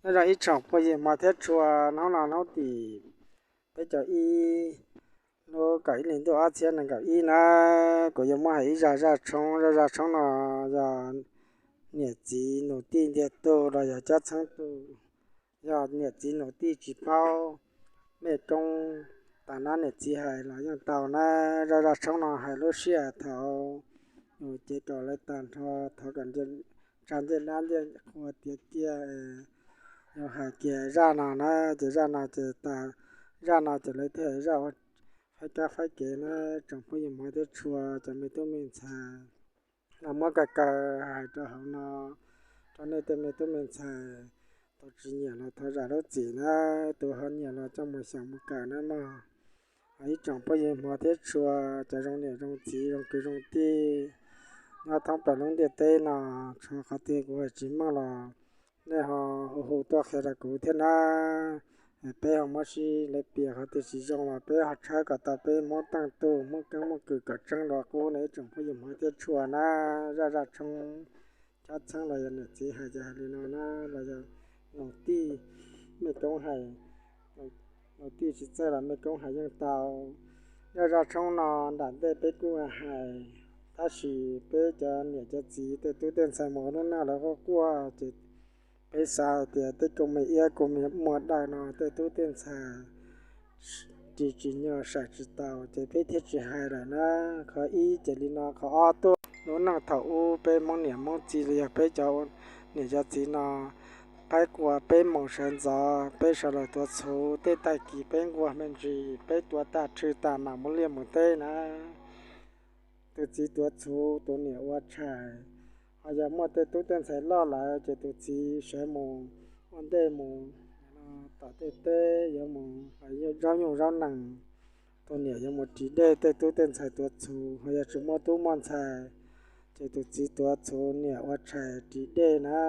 Nyob zoo ib tsoom phooj ywg hmov thiab tshua, hnub no hnub tim peb caug ib lub kaum ib hlis ntuj ob txhiab nees nkaum ib na, kuv yuav muab hais ib zaj zaj tshoob. Zaj zaj tshoob no yog niam txiv nus tij ntiag tug los yog cob txheeb tug, yog niam txiv nus tij tsis paub mej koob tas nab niam txiv hais los yeej tau na. Zaj zaj tshoob no hais lub sij hawm thaum yus cev kaum lawv tag nrho, thaum kom tsa ncej dab ncej qhua tiav kiag, yus hais kiag zaj no na, ces zaj no ces tas, zaj no ces lawv thiaj zaj ua faib kab faib kev na. Tsoom phooj ywg hmov thiab tshua, cov me tub me ntxhais, los muab kaw kaw hais rau hauv no rau nej tej me tub me ntxhais. Tus tsis nyiam los thov zam lub txim na, tus ho nyiam los coj mus xyaum mus kawm na mog. Ib tsoom phooj ywg hmov thiab tshua, cov zoo niam zoo txiv zoo kwv zoo tij nyob thoob plaws lub ntiaj teb no, tshuav qhov twg kuv hais tsis meej los nej ho hu hu tuaj qhia rau kuv thiab na. Peb ho muab sib lawv pias qhov twg tsis zoo los peb ho tshawb kom tau peb Hmoob teej tug, Hmoob keeb Hmoob kwm kom tseeb dua qub na ib tsoom phooj ywg hmov thiab tshua na. Zaj zaj tshoob cob txheeb los yog niam txiv hais ces hais li no na, los yog nus tij, mej koob hais, nus tij tsis txawj los mej koob hais yeej tau. Zaj zaj tshoob no nram ntej peb kuj hais, tab sis peb cov niam cov txiv tej tub tej ntxhais mus ua lub neej lawv quaj quaj ces peb xav hais tias tej kua me iab kua me muag dawb no tej tub tej ntxhais tsis tsim nyog saib tsis taus ces peb thiaj tsis hais lawm na. Qhov ib ces li no, qhov ob tuaj lub neej thaum ub peb Hmoob niam Hmoob txiv los yog peb cov niam cov txiv no, qaib qua peb moos sawv ntxov peb sawv los tuav txhuv, tej tag kis peb nquag me ntsis, peb tuav tag rhwj tag mam mus liaj mus teb na. Tus txiv tuav txhuv, tus niam ua tshais. Ho yog muaj tej tub tej ntxhais loj lawm ces tus txiv sawv mus ua ntej mus tom tej teb yuav mus zaub nyuj zaub nees, tus niam yuav mus ris dej, tej tub tej ntxhais tuav txhuv. Ho yog tsis muaj tub muaj ntxhais ces tus txiv tuav txhuv, niam ua tshais ris dej na.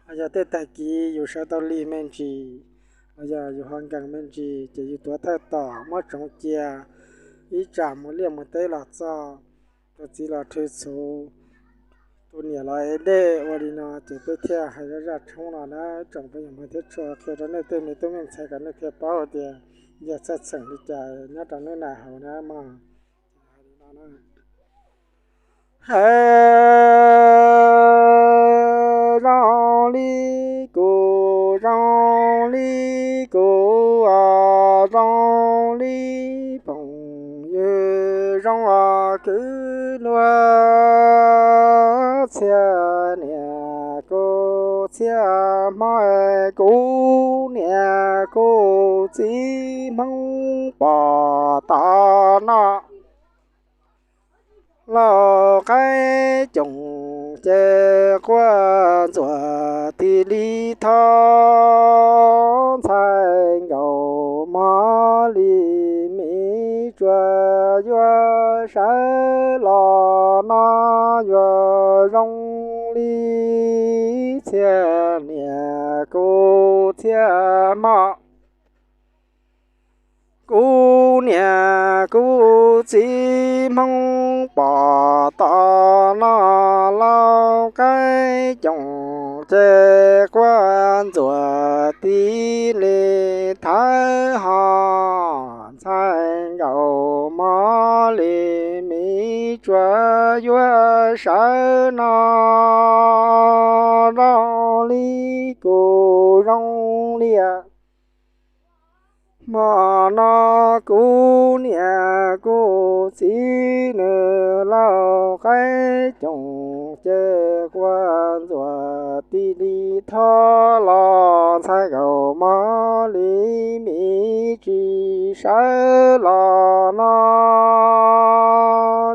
Ho yog tej tag kis yus sawv tau lig me ntsis los yog yus ho nkees me ntsis ces yus tuav thawj tom muab tsoov cia, ib tsam mus liaj mus teb los txog, tus txiv los rhwv txhuv, tus niam los ev dej. Ua li no ces peb thiaj hais zaj zaj tshoob no na. Tsoom phooj ywg hmov thiab tshua, qhia rau nej tej me tub me ntxhais kom nej thiaj paub tias yog txhaj txheem li cas nyob rau hnub no hauv na mog. Hais zoo li kuv, zoo li kuv, zoo li phooj ywg, zoo kwv luag, txhiaj niam kuv txhiaj hmab, kuv niam kuv txiv Hmoob pom tom no lauj qaib coom ces quaj ntxuag tig li thov ntxhais nkaus mog li me tsuas yuav sawv los no yuav zoo li txhiaj niam kuv txhiaj hmab. Kuv niam kuv txiv Hmoob pom tom no lauj qaib coom ces quaj ntxuag tig li thawb ho ntxhais nkaus mog li me tsuas yuav sawv no zoo li kuv zoo li hmo no kuv niam kuv txiv nws lauj qaib coom ces quaj ntxuag tig li thov los ntxhais nkaus mog li me tsis sawv los no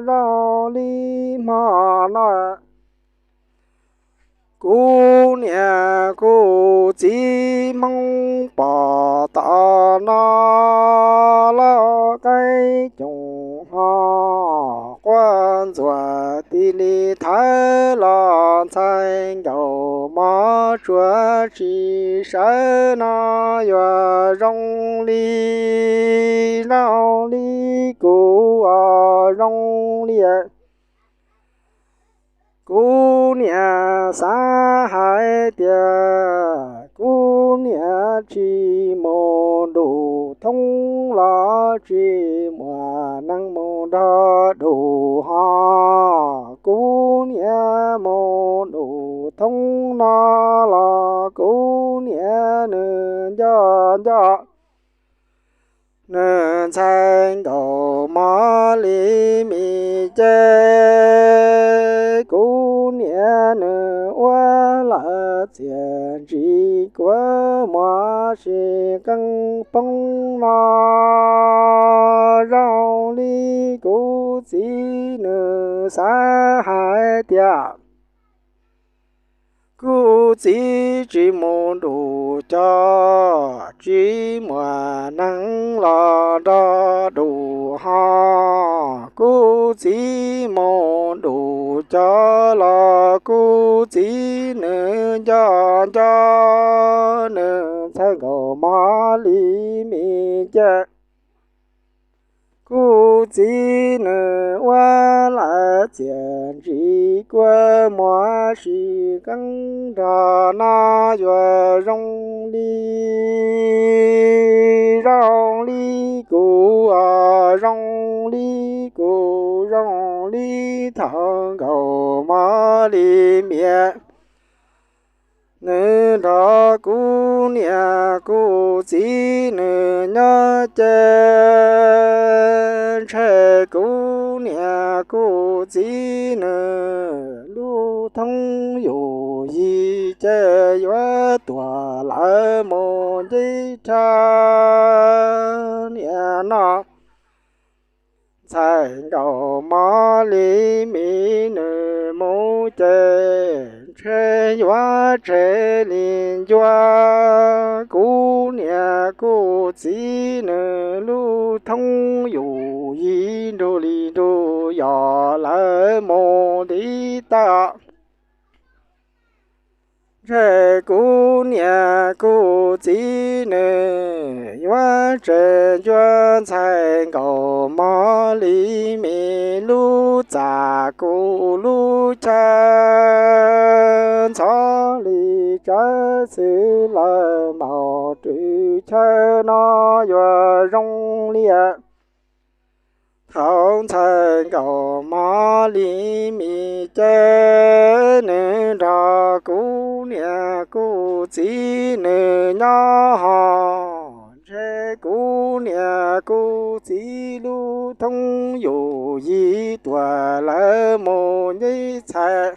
zoo li hmo no. Kuv niam kuv txiv Hmoob pom tom no lauj qaib coom ho quaj ntxuag tig li thawb los ntxhais nkaus mog tsuas tsis sawv no yuav zoo li zoo li kuv os zoo li Kuv niam xav hais tias kuv niam tsis mus nrug thoob los tsis muaj neeg mus nrog nrug ho. Kuv niam mus nrug thoob no los kuv niam nws nco nco nws ntxhais Nkauj Mos Lis Mis Ces. Kuv niam nws ua lawm txiaj ntsig kua muag sib qeej poob no. Zoo li kuv txiv nws xav hais tias kuv txiv tsis mus nrug cov, tsis muaj neeg los nrog nrug ho. Kuv txiv mus nrug cov los kuv txiv nws nco nco nws ntxhais Nkauj Mos Lis Mis Ces. Kuv txiv nws ua lawm txiaj ntsig kua muag sib qeej nrog no yuav zoo li, zoo li kuv, zoo li kuv, zoo li thaum Nkauj Mos Lis Mis nws nrog kuv niam kuv txiv nws nyob ces ntshe kuv niam kuv txiv nws lub thoob yus yim ces yuav tuag lawm mus nce rhab niam no. Ntxhais Nkauj Mos Lis Mis nws mus ces ntshe yuav tseg li ncua kuv niam kuv txiv nws lub thoob yus yim nrug li nrug yos lawm mus ntiv tag. Ntshe kuv niam kuv txiv nws yuav tseg ncua ntxhais Nkauj Mos Lis Mis lub txaj kuv lub chaw. Ntxhov li tsawv xwb lawm maum rwg chaw no yuav zoo li thaum ntxhais Nkauj Mos Lis Mis Ces nws nrog kuv niam kuv txiv nws nyob ho. Ntshe kuv niam kuv txiv lub thoob yus yim tuag lawm mus nce txhais.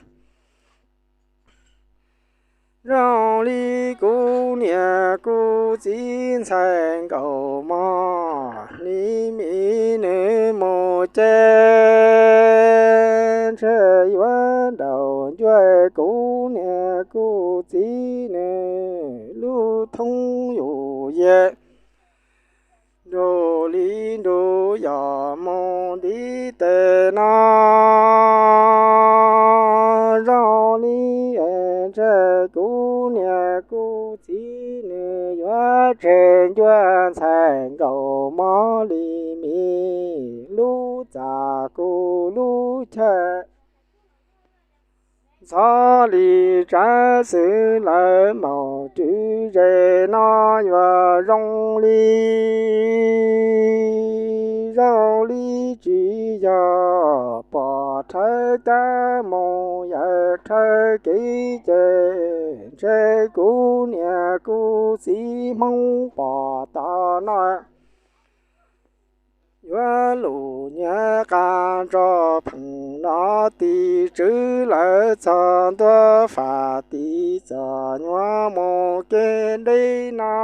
Zoo li kuv niam kuv txiv ntxhais Nkauj Mos Lis Mis nws mus ces ntshe yuav nraum ncua kuv niam kuv txiv nws lub thoob yus yim nrug li nrug yos mus ntiv tag no. Zoo li ntshe kuv niam kuv txiv nws yuav tseg ncua ntxhais Nkauj Mos Lis Mis lub txaj kuv lub chaw. Ntxhov li tsawv xwb lawm maum rwg zes no yuav zoo li, zoo li tsis yog pom rhawv kab mus yawm rhawv kev ces ntshe kuv niam kuv txiv Hmoob pom tas no yuav lug nyiav qas nrog pheej no tim tswv lawm txog ntua fam tim txom nyuam mus kev deb no.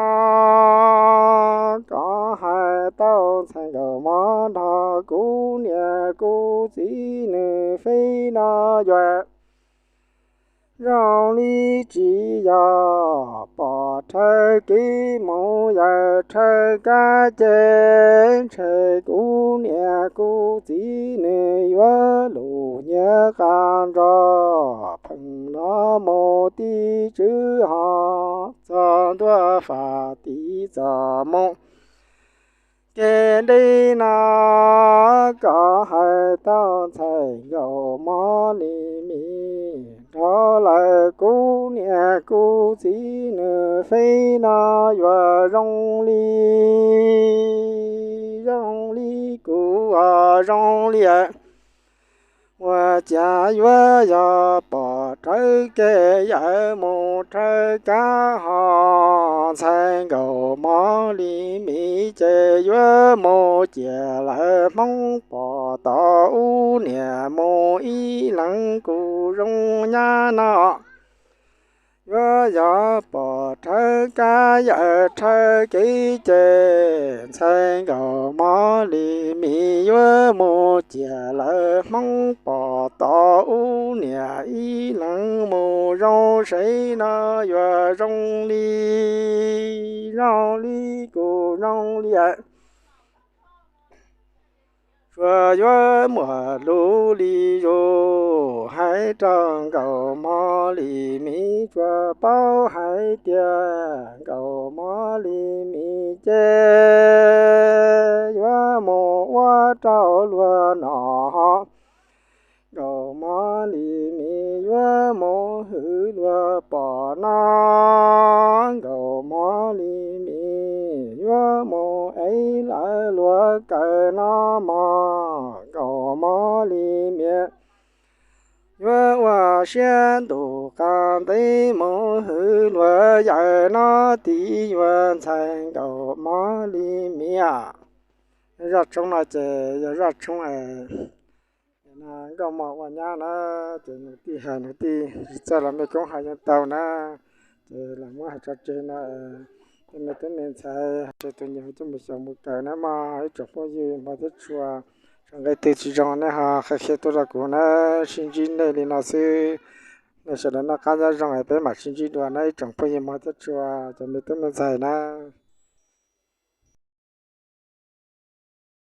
Koj hais tau ntxhais Nkauj Mos nrog kuv niam kuv txiv nws feeb no yuav zoo li tsis yog pom rhawv kev mus yawm rhawv kab ces ntshe kuv niam kuv txiv nws yuav lug nyiav qas nrog pheej no mus tim tswv ho txog ntua fam tim txom mus Kev deb no koj hais tau ntxhais Nkauj Mob Lis Mis nrog lawv kuv niam kuv txiv nws fev no yuav zoo li, zoo li kuv zoo li ua cas yuav yog pom rhawv kev yawm mus rhawv kab ho ntxhais Nkauj Mob Lis Mis ces yuav mus ciam lawv Hmoob pom tom ub niam mus ib leeg kuv zoo nyab no. Yuav yog pom rhawv kab yawm rhawv kev ces ntxhais Nkauj Mob Lis Mis yuav mus ciam lawv Hmoob pom tom ub niam ib leeg mus zoo seb no yuav zoo li, zoo li kuv zoo li tsuas yuav muaj lus li yus hais rau Nkauj Mob Lis Mis tsuas paub hais tias Nkauj Mob Lis Mis ces yuav mus ua rau luag no. Nkauj Mob Lis Mis yuav mus hwm luag pom no. Nkauj Mob Lis Mis yuav mus ev lawv luag kawm no mog. Nkauj Mob Lis Mis yuav ua siab ntuj qab ntev mus hwm luag yawm no tib yuav ntxhais Nkauj Mob Lis Mis. Zaj tshoob no ces yog zaj tshoob Nkauj Mob ua nyab na, ces nws tij hais nws tij tsis txawj los mej koob hais yeej tau na. Ces lam muab hais tso tseg no, tej me tub me ntxhais hais tseg tus nyiam coj mus xyaum mus kawm na mog ib tsoom phooj ywg hmov thiab tshua. Txawm nqe twg tsis zoo nej ho qhia qhia tuaj rau kuv na, sib ntsib nej li no xwb. Nej sawv daws noj qab nyob zoo es peb mam sib ntsib dua na ib tsoom phooj ywg hmov thiab tshua, cov me tub me ntxhais na.